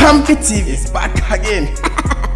Pambi TV is back again.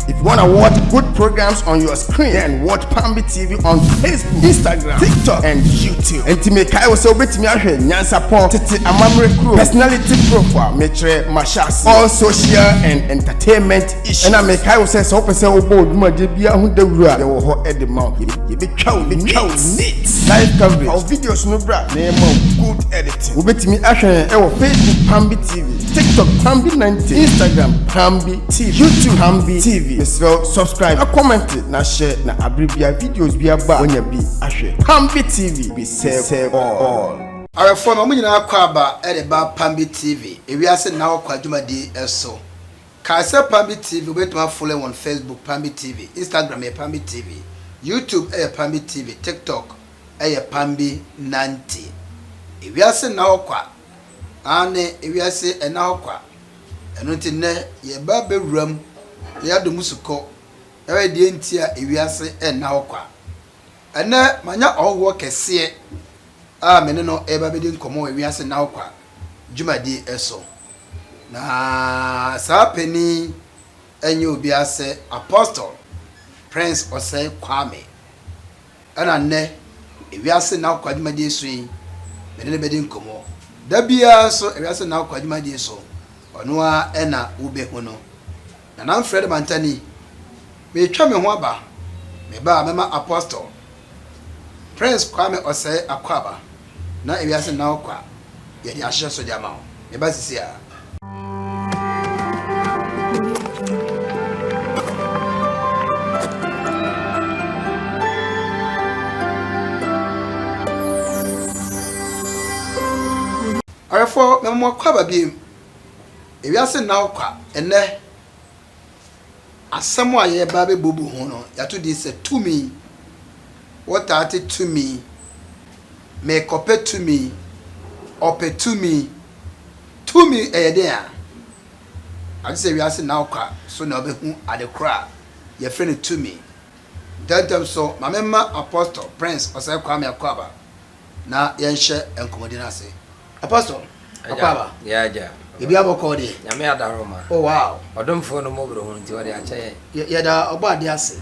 If you wanna watch good programs on your screen, then watch Pambi TV on Facebook, Instagram, TikTok, and YouTube. Enti mekae wo sɛ wobɛtumi ahwɛ nyansapɔn tete amammerɛ kuro personality profile mekyerɛ mahyɛ all social and entertainment issues. Ɛna mekae wo sɛ sɛ wopɛ sɛ wobɔ wo dwumadie biara ho dawuro a yɛwɔ hɔ de ma wo. Yɛbɛtwa wo yɛbɛtwa wo neat live coverage. Fa wo videos no bra na yɛma wo good editing. Wobɛtumi ahwɛ yɛn ɛwɔ Facebook Pambi TV, TikTok Pambi 90, Instagram Pambi TV, YouTube Pambi TV. Mesrɛ wo subscribe na comment na hyɛ na abere bia videos bi aba a woanya bi ahwɛ. Pambi TV, we serve all. Awɛfoɔ ma mo nyinaa kɔ aba de ba Pambi TV, ewiase nna hɔ kwa dwumadie so. Kae sɛ Pambi TV wobɛtumi a follow yɛn wɔ Facebook Pambi TV, Instagram yɛ Pambi TV, YouTube yɛ Pambi TV, TikTok yɛ Pambi Nanti. Ewiase nna hɔ kwa, aane ewiase ɛnna hɔ kwa. Ɛno nti nnɛ yɛreba abɛwura mu na yɛadɔ mu sukɔ na yɛahwɛ deɛ nti a ewiase nna hɔ kwa. Ɛnnɛ manya ɔhɔhoɔ kɛseɛ a me ne no reba abɛdi nkɔmmɔ wɔ ewiase nna hɔ kwa dwumadie so. Na saa panin yi nyɛ obiara sɛ Apostle Prince Osei Kwame. Ɛna nnɛ, ewiase nna kwa dwumadie so yi, me ne no bɛdi nkɔmmɔ. Da biara nso, ewiase nna kwa dwumadie so, ɔno ara na wobɛhu no. Nana Mfred Mantani, meretwa me ho aba, meba a mɛma Apostle Prince Kwame Osei Akwaaba na ewiase nna hɔ kwa yɛde ahyehyɛ so de ama wo. Meba sisi a. Awɛfoɔ, mema mo akwaaba biem. Ewiase nna hɔ kwa. Ɛnnɛ, Asɛm a yɛreba abɛbubu ho no, yɛato din sɛ Tumi. Wotaa te tumi, merekɔpɛ tumi, ɔpɛ tumi. Tumi yɛ dɛn a? Agye sɛ wiase nna wo kwa so na wobɛhu ade korɔ a yɛfrɛ no tumi. Ntɛmntɛm so, ma memma Apostle Prince Osei Kwame Akwaaba na yɛnhyɛ nkɔmmɔdi no ase. Apostle, Akwaaba. Yeah, agya. Ebi abɔkɔ deɛ. Nyame adaroma. Oh wow. Ɔdomfoɔ no mmɔborɔ hunu nti ɔde akyɛ yɛn. Yɛda ɔbɔ adeɛ ase.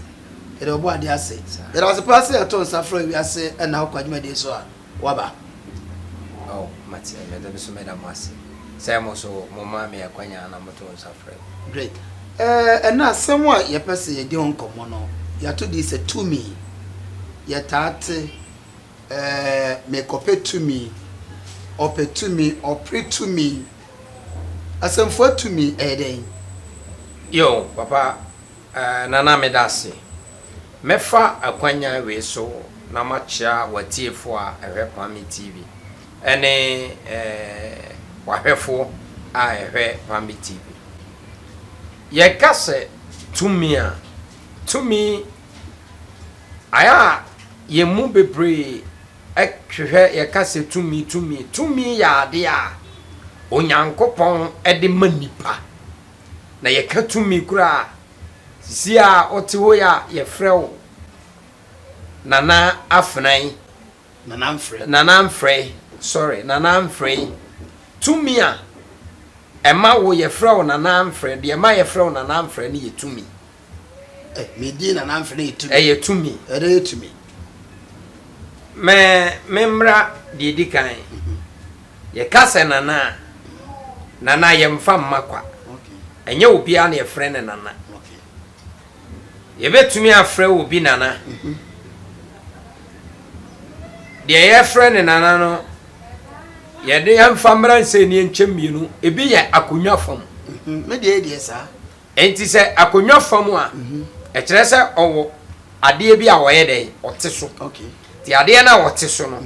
Yɛda ɔbɔ adeɛ ase. Yɛda ase paa sɛ yɛto nsa frɛ wiase ɛna hɔ kwa dwumadie so a waba. Oh, mate, mede nso meda mo ase sɛ mo so mo maa me akwanya na moto nsa frɛ me. Great. Ɛɛ, ɛnɛ asɛm a yɛpɛ sɛ yɛdi ho nkɔmmɔ no, yɛato din sɛ tumi. Yɛtaa te Ɛɛ, mekɔpɛ tumi, ɔpɛ tumi, ɔpere tumi. Asɛmfua tumi, ɛyɛ dɛn? Yo, papa, eh, Nana meda ase. Mɛfa akwanya wei so na makyea w'atiefoɔ a ɛhwɛ Kwame TV ɛne eh, w'ahwɛfoɔ a ɛhwɛ Kwame TV. Yɛka sɛ tumi a, tumi Ayɛ a yɛn mu bebree hwehwɛ, yɛka sɛ tumi, tumi. Tumi yɛ adeɛ a Onyankopɔn de ma nnipa. Na yɛka tumi koraa a, sisi a wote hɔ yi a yɛfrɛ wo Nana Afena yi. Nana Mfrɛ. Nana Mfrɛ, sorry, Nana Mfrɛ yi. Tumi a ɛma wo yɛfrɛ wo Nana Mfrɛ, deɛ ɛma yɛfrɛ wo Nana Mfrɛ no yɛ tumi. Eh, me din Nana Mfrɛ no yɛ tumi. Ɛyɛ tumi. Ɛdɛ yɛ tumi. Me me mmra deɛ di kan. Yɛka sɛ Nana a, Nana yɛmfa mma kwa. Ɛnyɛ obiara na yɛfrɛ no Nana. Yɛbɛtumi afrɛ obi Nana. Deɛ yɛfrɛ no Nana no, yɛde yɛmfa mmra nsɛnniɛ nkyɛm mmienu. Ebi yɛ akonnwa fam. Me deɛ deɛ saa. Enti sɛ akonnwa fam a, ɛkyerɛ sɛ ɔwɔ adeɛ bi a ɔyɛ dɛn? Ɔte so. Nti adeɛ no a ɔte so no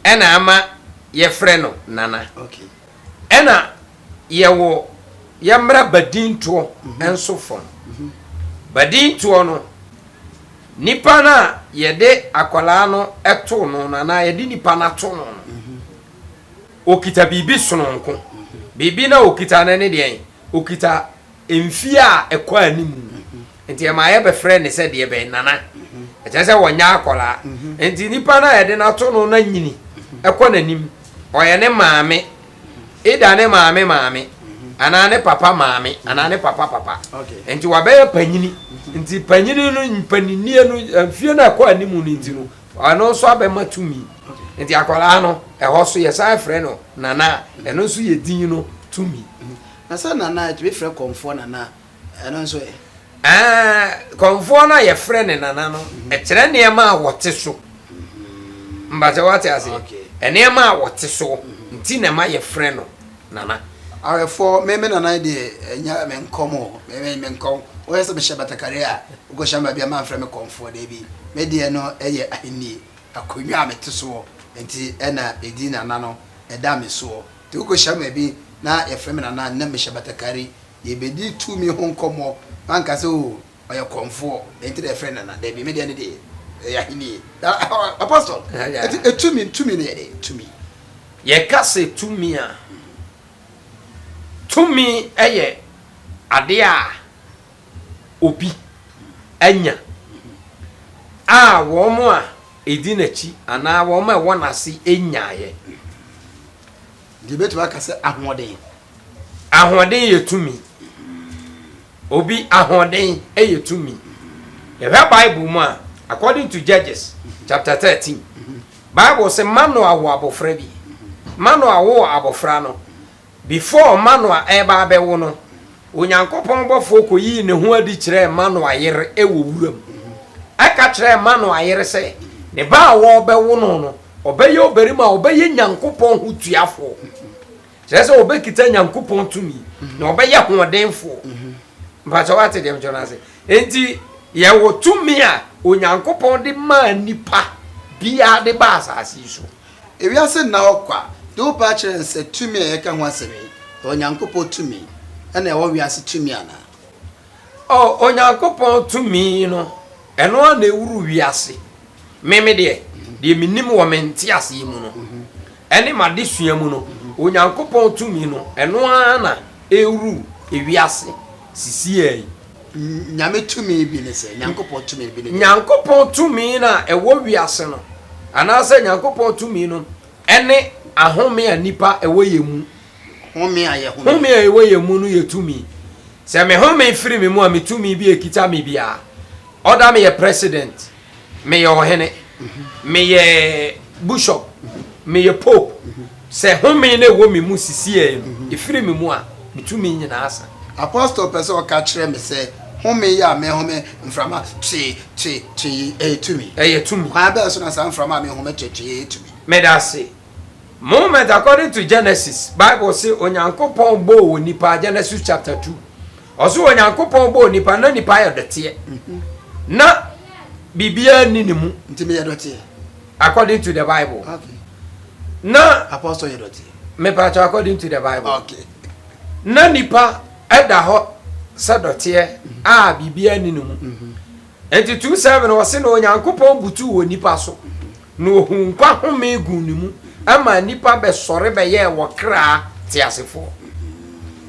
ɛna ama yɛfrɛ no Nana. Ɛna yɛwɔ yɛmmra badintoɔ nso fam. Badintoɔ no, nipa no a yɛde akwadaa no too no no anaa yɛde nipa no ato no no, ɔkita biribi sononko. Biribi no a ɔkita no ne deɛn? Ɔkita mfie a ɛkɔ anim. Nti ɛma yɛbɛfrɛ no sɛ deɛ bɛn? Nana. Ɛkyerɛ sɛ ɔnyɛ akwadaa. Nti nipa no a yɛde no ato no no anyini kɔ n'anim. Ɔyɛ ne maame, either ne maame maame. Anaa ne papa maame anaa ne papa papa. Nti wabɛyɛ panyini. Nti panyini no mpaninnie no mfie no ɛkɔ anim no nti no ɔno nso abɛma tumi. Nti akwadaa no ɛhɔ so yɛsan frɛ no nana a ɛno nso yɛ din no tumi. Na sɛ nana yɛtumi frɛ kɔmfoɔ nana ɛno nso ɛ? Ɛɛ kɔmfoɔ no a yɛfrɛ no nana no ɛkyerɛ nneɛma a wɔte so. Mpakyɛ wate aseɛ? Nneɛma a wɔte so nti na ɛma yɛfrɛ no Nana. Awɛfoɔ, me me nana yi deɛ ɛnyɛ me nkɔm o, me me me nkɔm. Wohwɛ sɛ mehyɛ batakari a, wokɔhyia me baabi a mamfrɛ me kɔmfoɔ, daabi. Me deɛ no yɛ ahennie, akonnwa a mete soɔ nti ɛna ɛdin nana no ɛda me soɔ. Nti wokɔhyia me baabi na yɛfrɛ me nana na mehyɛ batakari, yɛbɛdi tumi ho nkɔmmɔ, manka sɛ oo Ɔyɛ kɔmfoɔ, enti na yɛfrɛ no nana. Dabi, me deɛ ne deɛ, ɛyɛ ahennie. Apostle, enti etumi, tumi no yɛ dɛ? Tumi. Yɛka sɛ tumi a, tumi yɛ adeɛ a obi anya a wɔn a ɛdi n'akyi anaa wɔn a ɛwɔ n'ase nyaeɛ. Nti yɛbɛtumi aka sɛ ahoɔden. Ahoɔden yɛ tumi. Obi ahoɔden yɛ tumi. Yɛhwɛ Bible mu a, according to Judges chapter 13, Bible sɛ Manoa wo abɔfra bi. Manoa woo abɔfra no. Before Manoa ɛreba abɛwo no, Onyankopɔn bɔfoɔ kɔyii ne ho adi kyerɛɛ Manoa yere wɔ wuram. Ɛka kyerɛɛ Manoa yere sɛ, ne ba a wɔrebɛwo no no, ɔbɛyɛ ɔbarima a ɔbɛyɛ Nyankopɔn ho tuafoɔ. Kyerɛ sɛ ɔbɛkita Nyankopɔn tumi na ɔbɛyɛ hoɔdenfoɔ. Mpakyɛ wate deɛ mekyerɛ no ase? Enti yɛwɔ tumi a Onyankopɔn de maa nipa biara de baa asase yi so. Ewiase nna hɔ kwa. De wo paa kyerɛ yɛn sɛ tumi a yɛka ho asɛm yi, ɛwɔ Nyankopɔn tumi na ɛwɔ wiase tumi anaa? Oh, Onyankopɔn tumi no, ɛno ara na ɛwuru wiase. Me me deɛ, deɛ menim wɔ me nteaseɛ mu no, ɛne m'adesua mu no, Onyankopɔn tumi no, ɛno ara na ɛruru ewiase sisiaa yi. Nyame tumi bi ne sɛ, Nyankopɔn tumi bi ne deɛ. Nyankopɔn tumi no a ɛwɔ wiase no, anaasɛ Nyankopɔn tumi no, ɛne ahome a nnipa ɛwɔ yɛn mu. Home a yɛhome. Home a ɛwɔ yɛn mu no yɛ tumi. Sɛ me home firi me mu a, me tumi bi a ɛkita me biara, ɔda meyɛ president, meyɛ ɔhene, meyɛ bishop, meyɛ pope. Sɛ home no ɛwɔ me mu sisiɛ no, ɛfiri me mu a, me tumi nyinaa sa. Apostle pɛ sɛ ɔka kyerɛ me sɛ home yi a mehome mframa twee twee twee yi ɛyɛ tumi? Ɛyɛ tumi. Kwan bɛn so na saa mframa a mehome twee twee yi yɛ tumi? Meda ase. Moment according to Genesis, Bible se Onyankopɔn bɔɔ onipa, Genesis chapter 2. Ɔse Onyankopɔn bɔɔ nipa na nipa yɛ dɔteɛ. Na biribiara nni ne mu. Nti meyɛ dɔteɛ. According to the Bible. Okay. Na Apostle yɛ dɔteɛ. Mepakyɛ according to the Bible. Okay. Na nipa ɛda hɔ sɛ dɔteɛ a biribiara nni ne mu. Enti 2:7 ɔse na Onyankopɔn butuu onipa so, na ohuu nkwa home guu ne mu, ɛma nnipa bɛsɔre bɛyɛɛ wɔ kra teasefoɔ.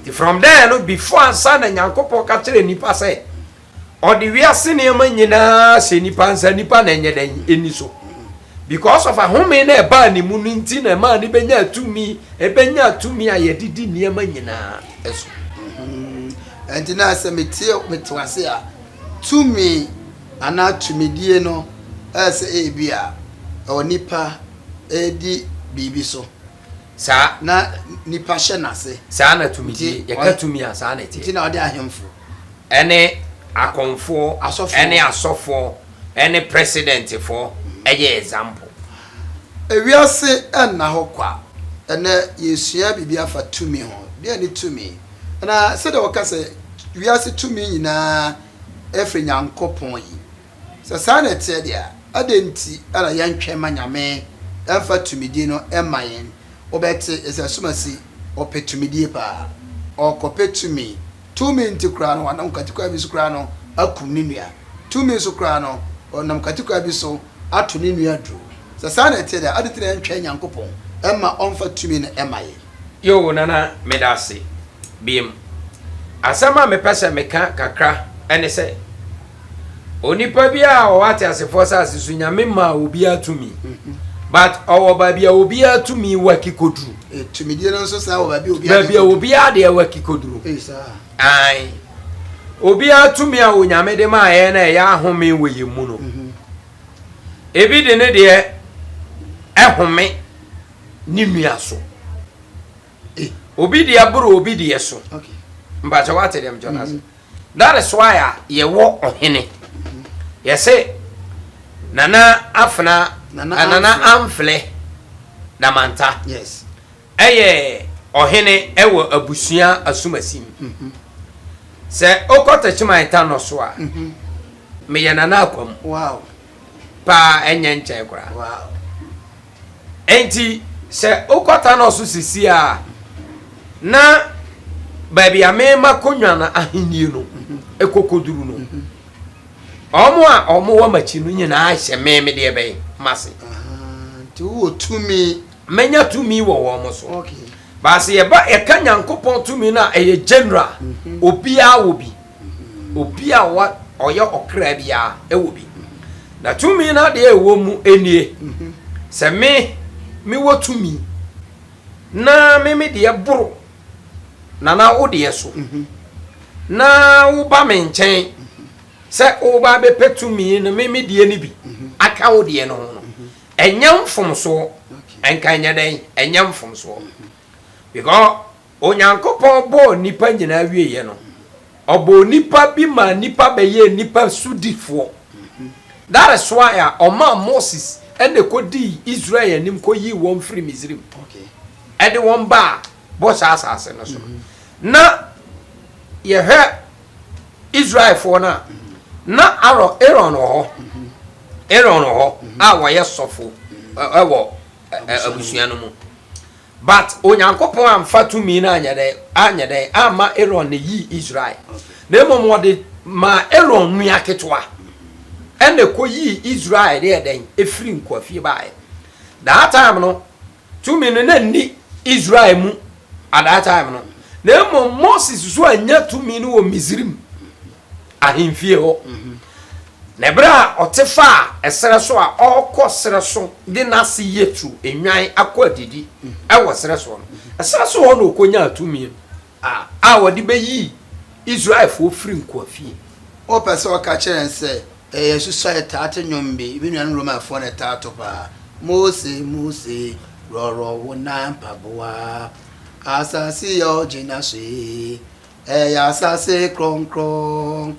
Nti from there no, before ansa na Nyankopɔn ka kyerɛ nipa sɛ ɔde wiase nneɛma nyinaa hyɛ nipa nsa, nipa na ɛnyɛ dɛn ɛni so. Because of ahome na ɛbaa ne mu no nti na ɛmaa ne bɛnya tumi, ɛbɛnya tumi a yɛde di nneɛma nyinaa so. Ɛnti na sɛ metie mete wase a, Tumi anaa tumidie no yɛ sɛ ebia onipa redi biribi so Saa. na nipa hyɛ n'ase. Saa na tumidie, yɛka tumi a, saa na ɛteɛ. Nti na ɔde ahemfo. Ɛne akɔmfoɔ, ɛne asɔfoɔ, ɛne presidentfoɔ yɛ example. Ewiase nna hɔ kwa. Ɛnnɛ yɛresua biribi afa tumi ho. Deɛn ne tumi? Na sɛdeɛ wɔka sɛ wiase tumi nyinaa firi Nyankopɔn yi, sɛ saa na ɛteɛ deɛ a, adɛn nti na yɛntwɛn ma Nyame mfa tumidie no mma yɛn? Wobɛte sɛ Asumasi ɔpɛ tumidie paa, ɔrekɔpɛ tumi, tumi nti koraa no wanam kwatikwan bi so koraa no akum ne nua, tumi so koraa no ɔnam kwatikwan bi so ato ne nua aduro. Sɛ saa na ɛteɛ deɛ a, adɛn nti na yɛntwɛn Nyankopɔn mma ɔmfa tumi no mma yɛn? Yoo Nana medase biem. Asɛm a mepɛ sɛ meka kakra ne sɛ, onipa biara a ɔwɔ ateasefoɔ asase so Nyame maa obiara tumi. But ɔwɔ baabi a obiara tumi waki koduru. Eh, tumidie no nso saa wɔ baabi a obiara Baabi a obiara deɛ waki koduru. Eh, saa. Ae. Obiara tumi a Onyame de maa yɛn na ɛyɛ ahome wɔ yɛn mu no. Ebi de ne deɛ ɛhome ne nua so. Eh. Obi deɛ boro obi deɛ so. Okay. Mpakyɛ wate deɛ mekyɛ no ase. That is why a yɛwɔ ɔhene. Yɛse Nana Afena, Nana eh, Nana Amflɛ Damanta Yes. ɛyɛ ɔhene ɛwɔ abusua asumasi mu. Sɛ wokɔ Techiman Tanɔ so a, meyɛ Nana Akwam Wow. paa ɛnyɛ nkyɛn koraa. Wow. Enti sɛ wokɔ Tanɔ so sisi a, na baabi a mema konwa no ahenni no ɛkɔkɔduru no, wɔn a wɔwɔ m'akyi no nyinaa hyɛ me me deɛ bɛn m'ase. Ah, nti wowɔ tumi. Menya tumi wɔ wɔn so. Okay. Baase yɛba yɛka Nyankopɔn tumi no a ɛyɛ general, obiara wɔ bi. Obi a wa ɔyɛ ɔkra biara ɛwɔ bi. Na tumi no adeɛ a ɛwɔ mu nie. Sɛ me mewɔ tumi na me me deɛ boro nana wo deɛ so na woba me nkyɛn sɛ woba bɛpɛ tumi no me me deɛ no bi aka wo deɛ no ho no, ɛnyɛ mfomsoɔ. Ɛnka ɛnyɛ dɛn? Ɛnyɛ mfomsoɔ. Because Onyankopɔn bɔɔ nnipa nyinaa wieeɛ no, ɔbɔɔ nnipa bi maa nnipa bɛyɛɛ nnipa sodifoɔ. That is why a ɔmaa Moses ɛna ɛkɔdii Israel anim kɔyii wɔn firi Misrim ɛde wɔn baa bɔhyɛ asase no so. Na yɛhwɛ Israelfoɔ no a, na Aaron Aaron wɔ hɔ. Aaron wɔ hɔ a wɔyɛ sɔfo ɛwɔ abusua no mu. But Onyankopɔn amfa tumi no anyɛ dɛn anyɛ dɛn amma Aaron na eyii Israel. Na mmom ɔde maa Aaron nua ketewa ɛna ɛkɔyii Israel deɛ dɛn efiri nkoafie baeɛ. That time no tumi no na nni Israel mu at that time no. Na mmom Moses so anya tumi no wɔ Misrim ahemfie hɔ. Na ɛberɛ a ɔte faa ɛserɛ so a ɔrekɔ serɛ so de n'ase Yetro nnwan akɔ adidi wɔ serɛ soɔ no, ɛserɛ so hɔ na ɔkɔnyaa tumi a ɔde bɛyii Israelfoɔ firi nkoafie. Wopɛ sɛ ɔka kyerɛ yɛn sɛ ɛyɛ asusɔ a yɛtaa te nnwom bi, me nuanom Romanfoɔ na ɛtaa to paa, Mose, Mose, rɔrɔ wo nan mpaboa, asase yɛ ɔgyina so yi, ɛyɛ asase kronkron.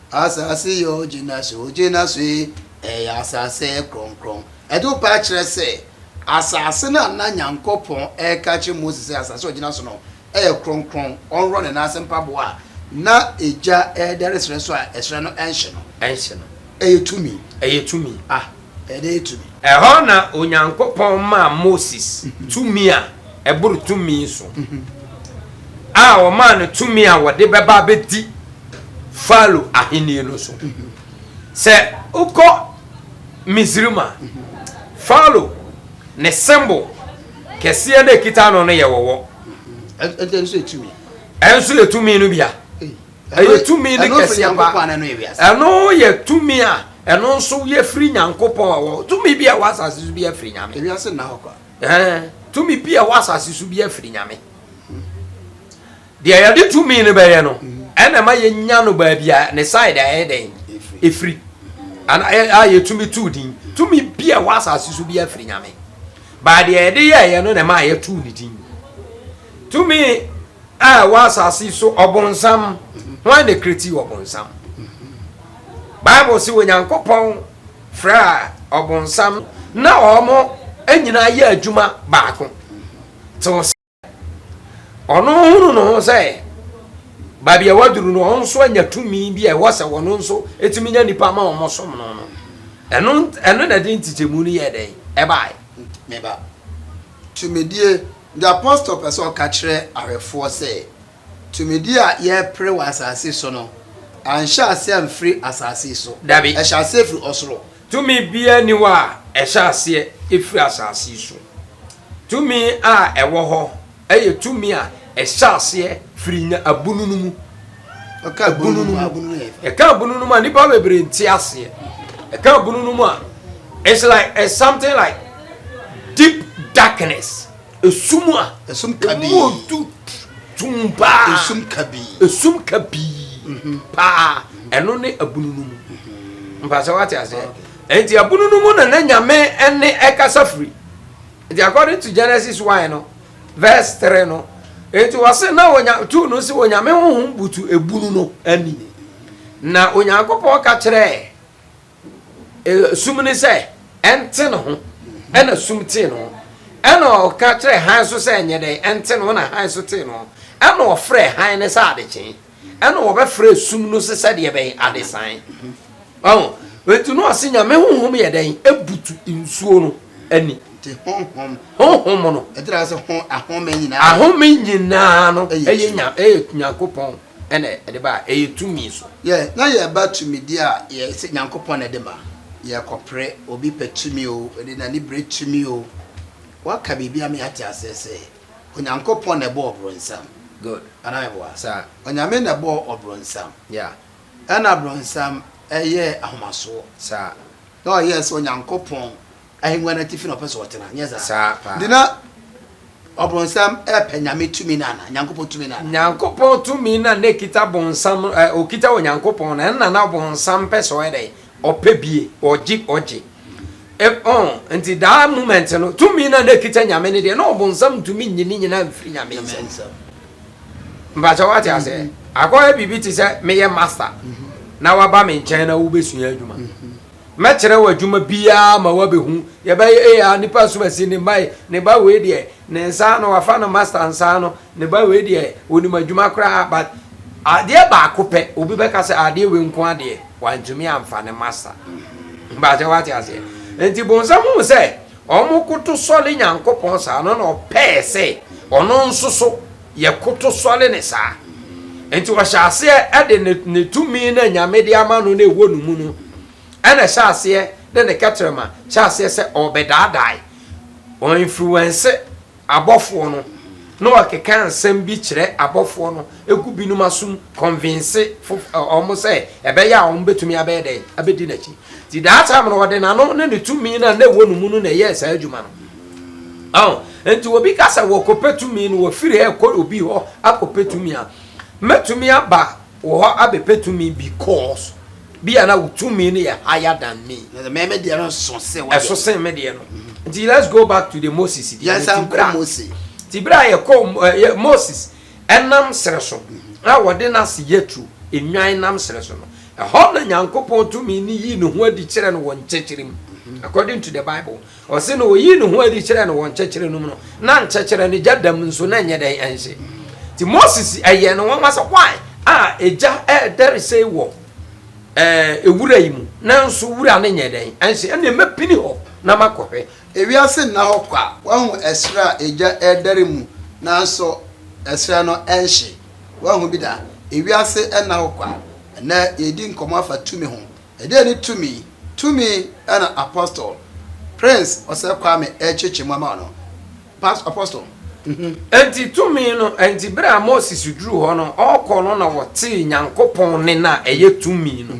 Asase yi ogyina so, ogyina so yi, ɛyɛ asase kronkron. Ɛde wo paa kyerɛ sɛ asase no a na Nyankopɔn reka akyerɛ Mose sɛ asase a ɔgyina so no yɛ kronkron, ɔnworɔ ne nan ase mpaboa a na egya redɛre serɛ so a ɛserɛ no nhye no. Ɛnhye no. Ɛyɛ tumi. Ɛyɛ tumi. Ah, ɛyɛ dɛn tumi? Ɛhɔ na Onyankopɔn maa Moses tumi a ɛboro tumi so, a ɔmaa no tumi a wɔde bɛba abɛdi Farao ahenni no so. Sɛ wokɔ Misrim a, Farao ne symbol kɛseɛ no ɛkita no no yɛ wɔwɔ. Ɛnso yɛ tumi no bia. Ɛyɛ tumi no kɛseɛ paa. Ɛno yɛ tumi a ɛno nso yɛ firi Nyankopɔn a wɔ tumi bi a wɔ asase so bi afiri Nyame. Tumi bi a wɔ asase so bi afiri Nyame. Deɛ yɛde tumi no bɛyɛ no ɛna ɛma yɛnya no baabi a ne side a ɛyɛ dɛn ɛfiri a yɛtumi tuu din. Tumi bi a ɛwɔ asase so bi afiri Nyame. Baa deɛ yɛde yɛɛyɛ no na ɛma yɛtuu ne din. Tumi a ɛwɔ asase so ɔbonsam, hwan na ɛkreti ɔbonsam? Bible se Onyankopɔn frɛ ɔbonsam na wɔn nyinaa yɛ adwuma baako. Tew Ɔno hunu ne ho sɛ baabi a waduru no, ɔno nso anya tumi bi a ɛwɔ sɛ ɔno nso tumi nya nipa ma wɔn som no no. Ɛno ɛno na ɛde nkyekyɛmu no yɛɛ dɛn ɛbaeɛ. Me ba, tumidie, The Apostle pɛ sɛ ɔka kyerɛ ahwɛfoɔ sɛ, tumidie a yɛrepere wɔ asase so no, anhyɛ aseɛ amfiri asase so. Dabi. Ɛhyɛ aseɛ firi ɔsoro. Tumi biara nni hɔ a ɛhyɛ aseɛ firi asase so. Tumi a ɛwɔ hɔ yɛ tumi a ɛhyɛ aseɛ firi nya abunu no mu. Abunu no mu. Ɛka abunu no mu a nipa bebree nte aseɛ. Ɛka abunu no mu a it's like it's something like Darkness, esum a Esum kabii. emu odu tum paa. Esum kabii. Esum kabii paa. Ɛno ne abunu no mu. Mpa sɛ wate aseɛ. Nti abunu no mu na na Nyame ɛne ɛkasa firi. Nti according to Genesis 1 no, verse 3 no, nti wɔse na onya tu no sɛ Onyame honhom butu ebunu no ani. Na Onyankopɔn ka kyerɛɛ sum no sɛ ɛnte ne ho, ɛna sum tee ne ho. Ɛna ɔka kyerɛɛ hann so sɛ ɛnyɛ dɛn, ɛnte ne ho, na hann so tee ne ho. Ɛna ɔfrɛɛ hann no sɛ adekyee, ɛna ɔbɛfrɛɛ sum no sɛ sɛdeɛ bɛn, adesae. Ɔho, nti na ɔse Nyame honhom yɛ dɛn, ebutu nsuo no ani. Nti honhom. Honhom no. Ɛgyina sɛ ho ahome nyinaa. Ahome nyinaa no ɛyɛ Nyankopɔn ɛna ɛde ba a, ɛyɛ tumi so. Yɛ na yɛba tumidi a yɛ sɛ Nyankopɔn na ɛde ma. Yɛkɔpere, obi pɛ tumi o, ɔde n'ani bere tumi o. Waka biribi ama yɛate aseɛ sɛ Onyankopɔn na ɛbɔɔ ɔbronsam. Good. Anaa meboa? Saa. Onyame na ɛbɔɔ ɔbronsam. Yeah. Ɛna bronsam ɛyɛɛ ahomasoɔ. Saa. Na ɔyɛɛ sɛ Onyankopɔn ahengua no atifi na ɔpɛ sɛ ɔtena, nyɛ saa? Saa paa. Nti na ɔbronsam ɛpɛ Nyame tumi no anaa? Nyankopɔn tumi no anaa? Nyankopɔn tumi no a na ɛkita bonsam, ɛ, ɔkita Onyankopɔn no, ɛnna na bonsam pɛ sɛ ɔyɛ dɛn? Ɔpɛ bie, ɔgye, ɔgye. E, ɔn, nti daa moment no, tumi no a na ɛkita Nyame no deɛ, na ɔbonsam ntumi nyi ne nyinaa mfiri Nyame nsam. Mpakyɛ wate aseɛ? Akɔyɛ biribi te sɛ meyɛ master, na waba me nkyɛn na wobɛsua adwuma. Mɛkyerɛ wo adwuma biara ma woabɛhu. Yɛbɛyɛ ee a nipa asumasi ne mma yi, ne ba wei deɛ ne nsa ano wafa no master nsa ano, ne ba wei deɛ onim adwuma koraa but adeɛ baako pɛ obi bɛka sɛ adeɛ wei nko adeɛ wantumi amfa ne master. Mpakyɛ wate aseɛ. Nti bonsam hu sɛ wɔn koto sɔre Nyankopɔn saa no na ɔpɛɛ sɛ ɔno nso so Yɛkoto sɔre no saa. Enti ɔhyɛ aseɛ de ne ne tumi no a Nyame de ama no na ɛwɔ ne mu no, ɛna ɛhyɛ aseɛ de ne kɛtrɛma hyɛ aseɛ sɛ ɔrebɛdaadae, ɔinfluɛnse abɔfoɔ no, na ɔkeka nsɛm bi kyerɛ abɔfoɔ no, ɛgu binom asom, convince fof wɔn sɛ ɛbɛyɛ a wɔn bɛtumi abɛyɛ dɛn, abɛdi n'akyi. Nti that time no ɔde n'ano ne ne tumi no a na ɛwɔ ne mu no na ɛyɛɛ saa adwuma no. Ɔn, nti obi ka sɛ wɔkɔpɛ tumi no, wɔfiri ha kɔ obi hɔ akɔpɛ tumi a, mɛtumi aba wɔ hɔ abɛpɛ tumi because bi a na wo tumi no yɛ higher than me. Na me me deɛ no so sen wo deɛ. Ɛso sen me deɛ no. Nti let's go back to the Moses deɛ. Yɛnsan nkɔ Mose. Nti berɛ a yɛkɔ Moses ɛnam serɛ so a wɔde n'ase Yetro nnwan nam serɛ so no, ɛhɔ na Nyankopɔn tumi no yii ne ho adi kyerɛ no wɔ nkyɛkyerɛ mu. According to the Bible. Ɔse na oyii ne ho adi kyerɛɛ no wɔ nkyɛkyerɛ no mu no, na nkyɛkyerɛ no gya dam nso na ɛnyɛ dɛn ɛnhye. Nti Moses ɛyɛɛ no nwanwa sɛ why a egya ɛredɛre sei wɔ ɛɛ ewura yi mu nanso wura no nyɛ dɛn ɛnhye, ɛnneɛ mɛpini hɔ na makɔhwɛ. Ewiase nna hɔ kwa, woahu ɛserɛ a egya redɛre mu nanso ɛserɛ no ɛnhye? Woahu bi da? Ewiase nna hɔ kwa. Ɛnnɛ yɛredi nkɔmmɔ afa tumi ho. Ɛdeɛn ne tumi? Tumi na Apostle Prince Osei Kwame rekyerɛkyerɛ mu ama wo no. Past Apostle. Enti tumi no, enti berɛ a Moses duruu hɔ no, ɔrekɔ no na ɔtee Nyankopɔn nne no a ɛyɛ tumi no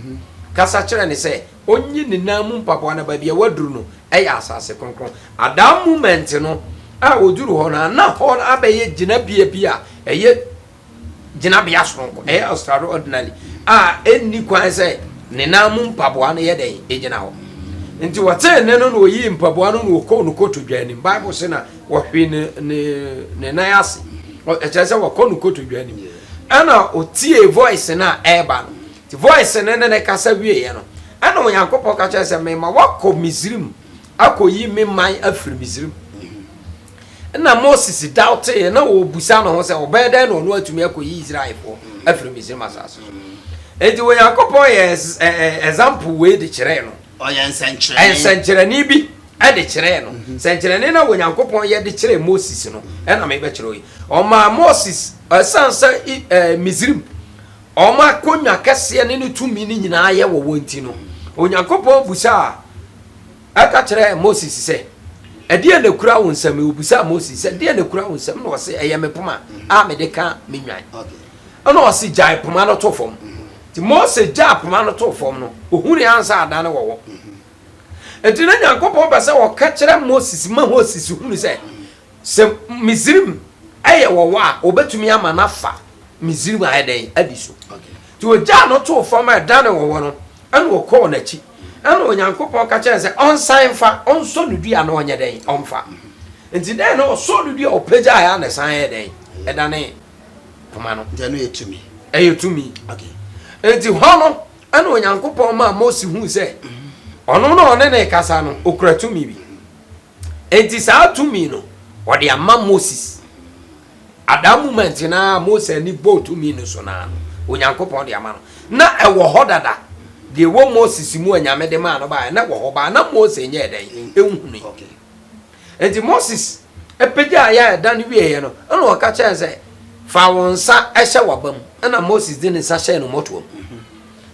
kasa kyerɛɛ no sɛ ɔnyi ne nan mu mpaboa na baabi a waduru no yɛ asase kronkron. At that moment no a ɔduru hɔ no, na hɔ abɛyɛ gyinabea bi a ɛyɛ gyinabea soronko, ɛyɛ extraordinary a ɛnni kwan sɛ ne nan mu mpaboa no yɛ dɛn ɛgyina hɔ. Nti wɔtee nne no na ɔyii mpaboa no na ɔkɔɔ no kotodwe anim. Bible se na wɔhwee ne, ne, ne nan ase. Ɛkyerɛ sɛ wɔkɔ no kotodwe anim. Ɛna ɔtiee voice no a ɛreba no. Nti voice no ne ne kasa wieeɛ no, ɛna Onyankopɔn ka kyerɛ sɛ mema woakɔ Misrim akɔyi me man afiri Misrim. Nna Moses doubtee, na ɔrebisa ne ho sɛ ɔbɛyɛ dɛn na ɔno atumi akɔyi Israelfoɔ afiri Misraim asase so. Enti Onyankopɔn yɛ example wei de kyerɛɛ no. Ɔyɛ nsɛnkyerɛnne. Nsɛnkyerɛnne bi de kyerɛɛ no. Sɛnkyerɛnne na Onyankopɔn yɛ de kyerɛɛ Moses no, ɛna mebɛkyerɛ yi. Ɔmaa Moses, ɛsiane sɛ Misraim wɔn akonnwa kɛseɛ ne ne tumi no nyinaa yɛ wɔ wɔn ti no, Onyankopɔn busaa Ɛka kyerɛɛ Moses sɛ, Ɛdeɛn na ɛkura wo nsam yi? Ɔbisaa Moses sɛ, Ɛdeɛn na ɛkura wo nsam? Na ɔse, Ɛyɛ me poma a mede ka me nnwan. Ɛna ɔse, Gyae poma no to fam. Nti Mose gyaa poma no too fam no, ɔhunuu ansa adane wɔwɔ. Enti na Nyankopɔn pɛ sɛ ɔka kyerɛ Moses ma Moses hunu sɛ, sɛ Misrim yɛ wɔwɔ a, ɔbɛtumi ama no afa Misrim ayɛ dɛn adi so. Nti ɔgyaa no too fam a ɛdane wɔwɔ no, ɛna ɔkɔɔ n'akyi. Ɛna Onyankopɔn ka kyerɛ no sɛ ɔnsan mfa, ɔnsɔ no dua na ɔnyɛ dɛn, ɔmfa. Nti dɛn na ɔsɔɔ no dua a ɔpagyaeɛ a na ɛsan yɛ dɛn, ɛdane poma no. Nti ɛno yɛ tumi. Ɛyɛ tumi. Nti hɔ no, Ɛnna Onyankopɔn maa Mose hui sɛ ɔno na ɔne no rekasa no, okura tumi bi. Enti saa tumi no, ɔde ama Moses. At that moment na Mose ani bɔɔ tumi no so naa no, Onyankopɔn de ama no. Na ɛwɔ hɔ dada. Deɛ ɛwɔ Moses mu a Nyame de maa no baeɛ, na ɛwɔ hɔ baa na Mose nyɛɛ dɛn? Ɛnhunui. Enti Moses pagyaa yɛ a ɛda no wieeɛ no, ɛna ɔka kyerɛɛ no sɛ, Fa wo nsa hyɛ w'aba mu. Ɛna Moses de ne nsa hyɛɛ no mmɔtoa mu.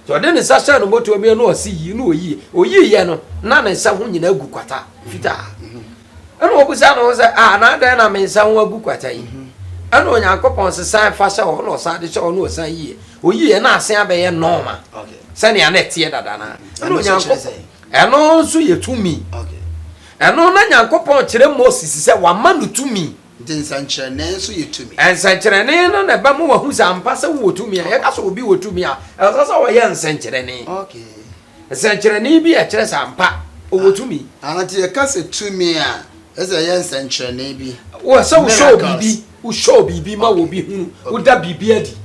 Nti ɔde ne nsa hyɛɛ no mmɔtoa mu na ɔse yi, na ɔyie. Ɔyiiɛ no, na ne nsa ho nyinaa gu kwata fitaa. Ɛna ɔbusa ne ho sɛ, ah, na adɛn na me nsa ho agu kwata yi? Ɛna Onyankopɔn se, san fa hyɛ hɔ, na ɔsan de hyɛ hɔ, na ɔsan yiiɛ. Ɔyiiɛ na asen abɛyɛ nɔɔma sɛnea na ɛteɛ dada no. Ɛna Onyankopɔn, ɛno nso yɛ tumi. Ɛno na Nyankopɔn kyerɛ Moses sɛ wama no tumi. Nti nsɛnkyerɛnne nso yɛ tumi. Nsɛnkyerɛnne no na ɛbɛma wahu sɛ ampa sɛ wowɔ tumi a. Yɛka sɛ obi wɔ tumi a, ɛsɛ sɛ ɔyɛ nsɛnkyerɛnne. Nsɛnkyerɛnne bi a ɛkyerɛ sɛ ampa ɔwɔ tumi. Ah, nti yɛka sɛ tumi a, ɛsɛ sɛ ɛyɛ nsɛnkyerɛnne bi. Wɔ sɛ wo show biribi, wo show biribi ma obi hunu, woda biribi adi.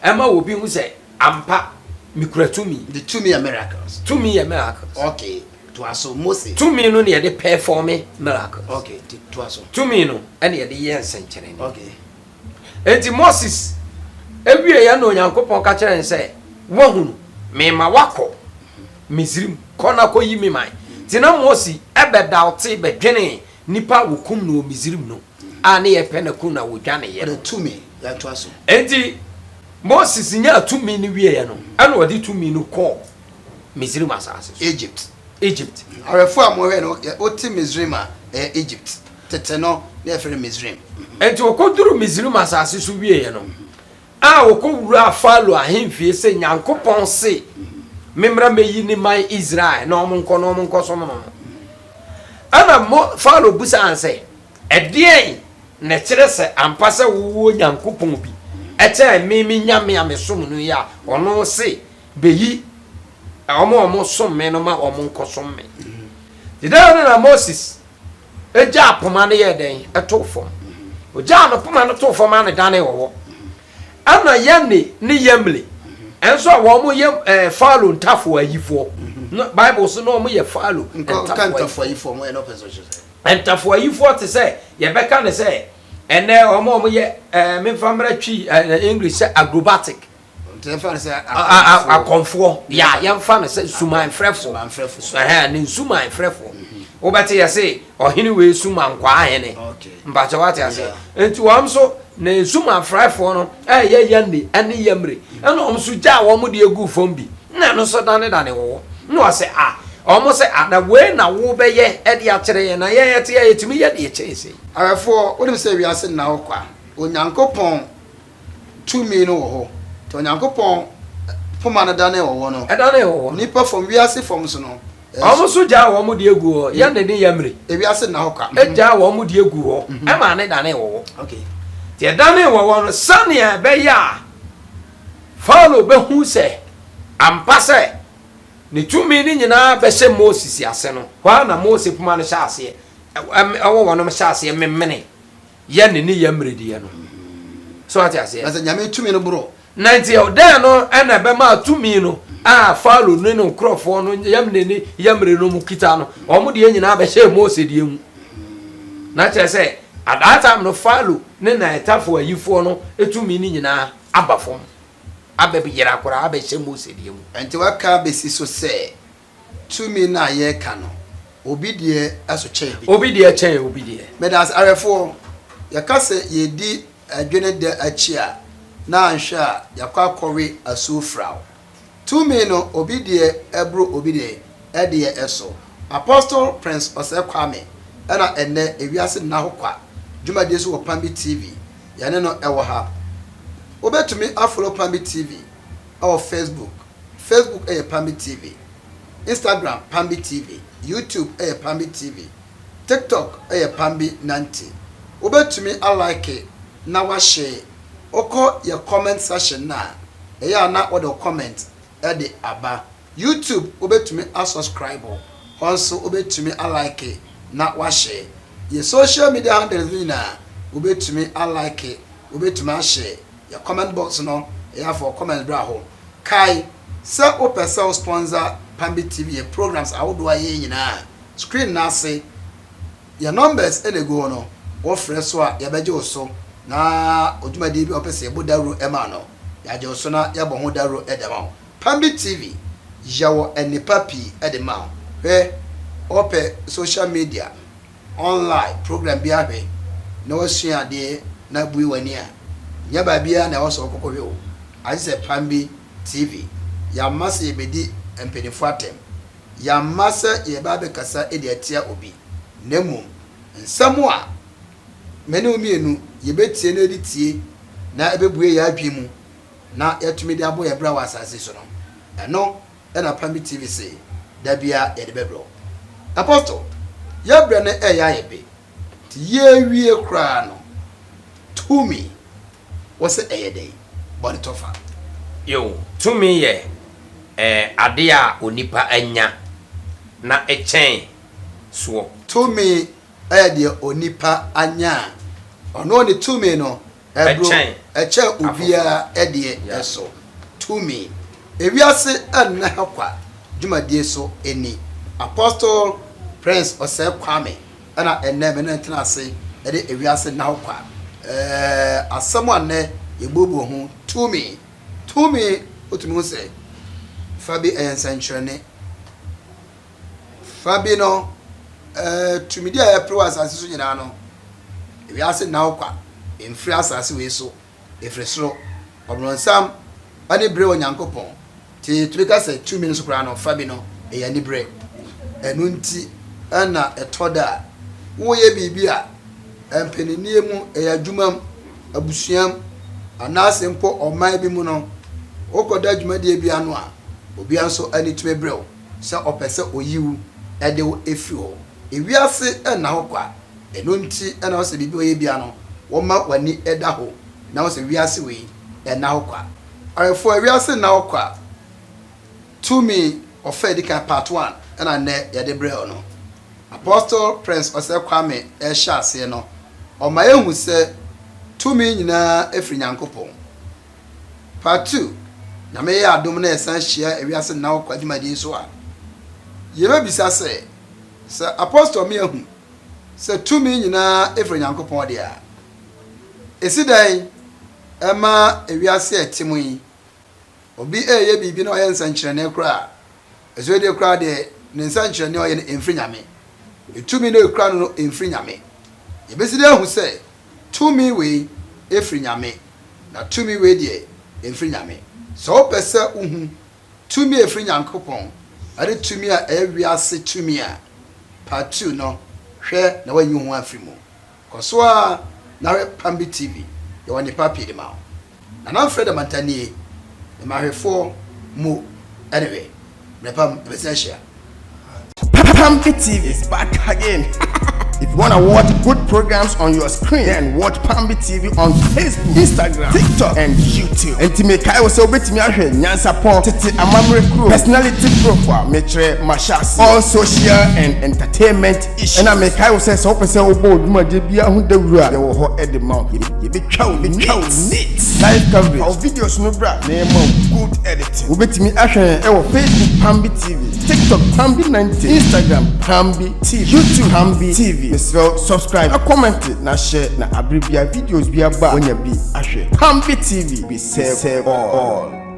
Ɛma obi hu sɛ ampa mekura tumi. Nti tumi yɛ miracles. Tumi yɛ miracles. Okay. Toa so, Mose. Tumi no na yɛde pɛfɔme miracles. Okay, toa so. Tumi no na yɛde yɛ nsɛnkyerɛnne. Okay. Enti Moses ewieɛ na Onyankopɔn ka kyerɛ no sɛ, Woahunu, mema woakɔ Misrim, kɔ na kɔyi me man. Nti na Mose bɛdaote bɛdwenee nnipa a wɔkum no wɔ Misrim no a ne yɛpɛ no aku na wɔdwaneeɛ no. Ɔde tumi, yɛntoa so. Enti Moses nyaa tumi no wieɛ no, ɛna ɔde tumi no kɔɔ Misrim asase so. Egypt. Egypt. Ahwɛfoɔ a mohwɛ no, wote Misrim a, ɛyɛ Egypt. Tete no, na yɛfrɛ no Misrim. Enti wɔkɔduruu Misrim asase so wieeɛ no, a wɔkɔwuraa Farao ahemfie sɛ Nyankopɔn se memmra mmɛyi ne man Israel na wɔn nkɔ na wɔn nkɔsom no no. Ɛna Mo, Farao bisaa no sɛ, Ɛdeɛn na ɛkyerɛ sɛ ampa sɛ wowɔ Nyankopɔn bi kyɛn me me Nyame a mesom no yi a ɔno se Beyi wɔn a wɔsom me no ma wɔnkɔsom me. Nti dɛn no na Moses gyaa poma no yɛɛ dɛn? Ɛtoo fam. Ogyaa no poma no too fam a ne danee ɔwɔ. Ɛna Yane ne Yamle nso a wɔn yɛ ɛɛ Farao ntafo ayifoɔ. No Bible so na wɔn yɛ Farao ntafo ayifoɔ. Ntafo ayifoɔ te sɛ yɛbɛka ne sɛ ɛnɛ wɔn a wɔyɛ ɛɛ memfa mmerɛ twi ɛɛ English sɛ acrobatic. Nti yɛmfa no sɛ akɔmfoɔ. Ya yɛmfa no sɛ sumanfrɛfoɔ. Ɛhɛn ne nsumanfrɛfoɔ. Wobɛte yɛ se ɔhene wei sumankwaa hene. Mpakyɛ wate aseɛ. Nti wɔn nso ne nsumanfrɛfoɔ no ɛyɛ Yanni ɛne Yamre. Ɛna wɔn nso gyaa wɔn deɛ guu fam bi. Na ɛno nso danedane wɔwɔ. Na wɔsɛ a wɔn sɛ a na wei na wobɛyɛ ɛde akyerɛ yɛn na yɛn yɛte a yɛtumi yɛ deɛ kyɛn sei. Awɛfoɔ, wonim sɛ wiase nna hɔ kwa. Onyankopɔn tumi no wɔ hɔ. Nti Onyankopɔn poma no danee ɔwɔ no. Ɛdanee ɔwɔ no. Nnipa fam, wiase fam nso no. Wɔn nso gyaa wɔn deɛ guu hɔ, Yɛne ne Yamri. Ewiase nna hɔ kwa. Gyaa wɔn deɛ guu hɔ, ɛmaa ne danee ɔwɔ. Okay. Nti ɛdanee ɔwɔ no sɛnea ɛbɛyɛ a Farao bɛhu sɛ ampa sɛ ne tumi no nyinaa bɛhyɛ Moses ase no, hɔ ara na Mose poma no hyɛɛ aseɛ, ɛwɔ wɔnom hyɛɛ aseɛ memene. Yɛ ne ne yɛ mmerɛdiyɛ no. So ate aseɛ? Na sɛ Nyame tumi no boro. Na nti dɛn no na ɛbɛma tumi no a Farao ne ne nkurɔfoɔ no Yamne ne Yamre no mu kita no, wɔn deɛ nyinaa bɛhyɛɛ Mose deɛ mu. Na kyerɛ sɛ, at that time no, Farao ne n'atafo ayifoɔ no tumi no nyinaa aba fam, abɛyera koraa abɛhyɛ Mose deɛ mu. Nti waka abɛsi so sɛ Tumi no a yɛreka no, obi deɛ so kyɛn obi deɛ. Obi deɛ kyɛn obi deɛ. Medase awɛfoɔ, yɛka sɛ yɛredi adwene dɛ akyi a, na anhwɛ a yɛakɔ akɔwe asuo fraw. Tumi no, obi deɛ boro obi deɛ deɛ so. Apostle Prince Osei Kwame na ɛnnɛ Ewiase Nna Hɔ Kwa dwumadie so wɔ Pambi TV, yɛne no wɔ ha. Wobɛtumi afollow Pambi TV wɔ Facebook. Facebook yɛ Pambi TV. Instagram Pambi TV, YouTube yɛ Pambi TV, TikTok yɛ Pambi Nanti. Wobɛtumi a like na wa share. Wokɔ yɛ comment section no a, ɛyɛ a na wode wo comment de aba. YouTube wobɛtumi a subscribe, hɔ nso wobɛtumi a like na wa share. Yɛ social media handles no nyinaa wobɛtumi a like, wobɛtumi a share. Yɛ comment box no ɛyɛ a fa wo comment bra hɔ. Kae sɛ wopɛ sɛ wo sponsor Pambi TV yɛ programs ahodoɔ a yɛyɛ nyinaa a, screen no ase yɛ numbers na ɛgu hɔ no, wo frɛ so a yɛbɛgye wo so na dwumadie bi a wopɛ sɛ yɛbɔ dawuro ma no, yɛagye wo so na yɛabɔ ho dawuro de ama wo. Pambi TV yɛwɔ nnepa pii de ma wo. Hwɛ, wopɛ social media online program bi ahwɛ na woasua adeɛ na abue w'ani a, nyɛ baabiara na ɛwɔ sɛ wokɔkɔhwɛ o, agye sɛ Pambi TV. Yɛamma sɛ yɛbɛdi mpanimfoɔ atɛm, yɛamma sɛ yɛreba abɛkasa de atia obi, na mmom nsɛm a me ne wo mmienu yɛbɛtie na yɛde tie na ɛbɛbue yɛn adwene mu na yɛatumi de abɔ yɛn bra wɔ asase so no, ɛno na Pambi TV se da biara yɛde bɛbrɛ wo. Apostle, yɛ brɛ no ɛyɛ ayɛ be, nti yɛwie koraa no, tumi, wo se ɛyɛ dɛn? Bɔ ne tɔfa. Yo, tumi yɛ eh, adeɛ a onipa anya na ɛkyɛn soɔ. Tumi yɛ deɛ onipa anya a, ɔno ne tumi no Ɛboro ɛkyɛn obiara deɛ so. Tumi. Ewiase nna ha kwa dwumadie so ni. Apostle Prince Osei Kwame na ɛnnɛ me ne no tena ase de ewiase nna hɔ kwa asɛm a nnɛ yɛbuebue ho. Tumi. Tumi wotumi hu sɛ fa bi ɛyɛ nsɛnkyerɛnne. Fa bi no, tumidi a ɛpere wɔ asase so nyinaa no, wiase nna hɔ kwa, emfiri asase wei so, efiri soro. Ɔbronsam ani bere Onyankopɔn. Nti yɛtumi ka sɛ tumi no so koraa no, fa bi no, ɛyɛ anibere. Ɛno nti na ɛtɔ da a, woreyɛ biribi a, mpaninnie mu, ɛyɛ adwuma mu, abusua mu, anaasɛ mpo ɔman bi mu no, wokɔda dwumadie bi ano a, obiara nso ani tumi bere wo. sɛ ɔpɛ sɛ oyi wo de wo firi hɔ. Ewiase nna hɔ kwa, ɛno nti na ɔsɛ biribi a ɔyɛ biara no wɔma w'ani da hɔ na wo sɛ wiase wei ɛnna hɔ kwa. Awefoɔ, ewiase nna hɔ kwa. Tumi ɔfa edi kan part one ɛna nnɛ yɛde brɛ wo no. Apostle Prince Osei Kwame rehyɛ aseɛ no, ɔma yɛhu sɛ tumi nyinaa firi Nyankopɔn. Part 2, Nyame yɛ adom na yɛsan hyia ewiase nna hɔ kwa dwumadie yi so a, yɛbɛbisa sɛ, sɛ Apostle me ahu sɛ tumi nyinaa firi Onyankopɔn deɛ a, ɛsi dɛn ma ewiase a ɛte mu yi, obi reyɛ biribi na ɔyɛ nsɛnkyerɛnne koraa a, ɛsɛ deɛ koraa deɛ ne nsɛnkyerɛnne a ɔyɛ no ɛmfiri Nyame, ne tumi no a ɛkura no no ɛmfiri Nyame. Yɛbɛsi dɛn ahu sɛ Tumi wei firi Nyame, na tumi wei deɛ ɛmfiri Nyame. Sɛ wopɛ sɛ wohu tumi a ɛfiri Nyankopɔn ɛne tumi a ɛyɛ wiase tumi a, part 2 no hwɛ na woanyi wo ho amfiri mu. Kɔ so ara na hwɛ Pambi TV, yɛwɔ nnepa pii de ma wo. Nana Alfred Amantah nie, Mmahwɛfoɔ mo ne hwɛ. Mmerɛ pa mu yɛbɛsan ahyia. Pampi TV is back again. If you wanna watch good programs on your screen, then watch Pambi TV on Facebook, Instagram, TikTok, and YouTube. Enti mekae wo sɛ wobɛtumi ahwɛ nyansapɔn, tete amammerɛ kuro, personality profile, mekyerɛ mahyɛ all social and entertainment issues. Ɛna mekae wo sɛ sɛ wopɛ sɛ wobɔ wo dwumadie biara ho dawuro a, yɛwɔ hɔ de ma wo. Yɛbɛtwa wo neat. Live coverage. Fa wo videos no bra na yɛma wo good editing. Wobɛtumi ahwɛ yɛn ɛwɔ Facebook Pambi TV, TikTok Pambi 90, Instagram Pambi TV, YouTube Pambi TV. Mesrɛ wo subscribe na comment na share na abere bia videos bi aba a woanya bi ahwɛ. Pambi TV, we serve all.